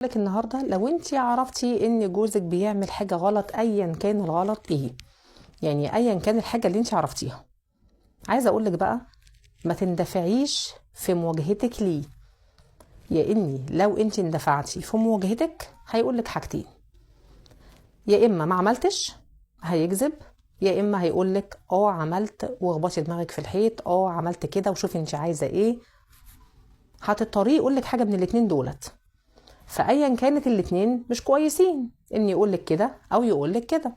لك النهارده لو انت عرفتي ان جوزك بيعمل حاجة غلط، ايا كان الغلط ايه، يعني ايا كان الحاجة اللي انت عرفتيها، عايزه اقول لك بقى ما تندفعيش في مواجهتك ليه. يا اني لو انت اندفعتي في مواجهتك هيقول لك حاجتين، يا اما ما عملتش هيكذب، يا اما هيقول لك عملت واخبطي دماغك في الحيط، عملت كده وشوفي انت عايزه ايه. هتضطريه يقول لك حاجة من الاتنين دولت، فايا كانت الاتنين مش كويسين، ان يقول لك كده او يقول لك كده.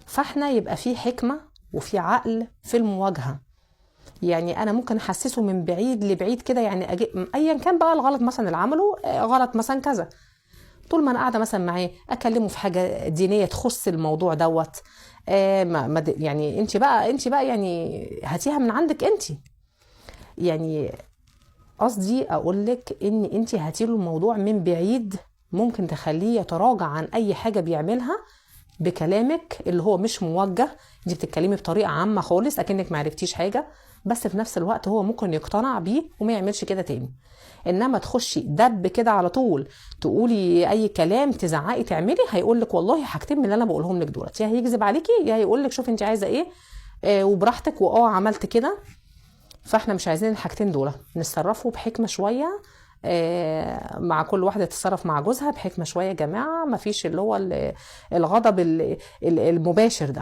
فاحنا يبقى في حكمه وفي عقل في المواجهة. يعني انا ممكن احسسه من بعيد لبعيد كده، يعني ايا كان بقى الغلط مثلا اللي عمله، غلط مثلا كذا، طول ما انا قاعدة مثلا معاه اكلمه في حاجة دينية تخص الموضوع دوت، ما يعني انت بقى، انت بقى يعني هاتيها من عندك انت. يعني قصدي اقول لك ان انت هاتيله الموضوع من بعيد، ممكن تخليه يتراجع عن اي حاجة بيعملها بكلامك اللي هو مش موجه، انت بتتكلمي بطريقة عامة خالص اكنك ما عرفتيش حاجة، بس في نفس الوقت هو ممكن يقتنع بيه وما يعملش كده تاني. انما تخشي دب كده على طول تقولي اي كلام، تزعقي، تعملي، هيقول لك والله حاجتين من اللي انا بقولهم لك دولت، يا هيكذب عليكي يا هيقول لك شوفي انت عايزه ايه، وبراحتك عملت كده. فاحنا مش عايزين الحاجتين دول، نتصرفوا بحكمه شوية، مع كل واحدة تتصرف مع جوزها بحكمه شوية يا جماعة، مفيش اللي هو الغضب المباشر ده.